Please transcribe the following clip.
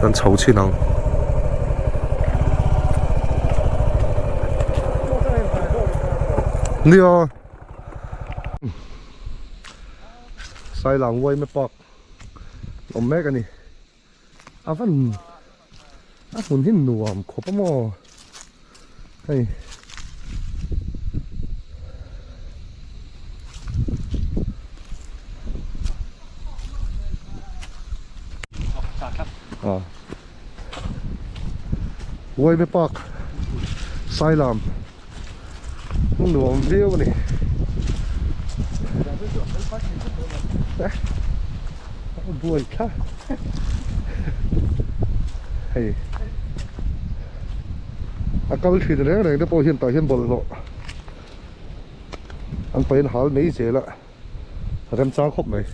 Kan chho chhin ang. Nia. Sailang Uaime Park awm mek a ni. A van a hmun hi nuam khawp a maw hei. Uaime Park Sailam nuam viau a ni buai thla hei a kal thin reng reng te pawh hian tah hian bawlhhlawh an paih an hal mai zel a remchang khawp mai.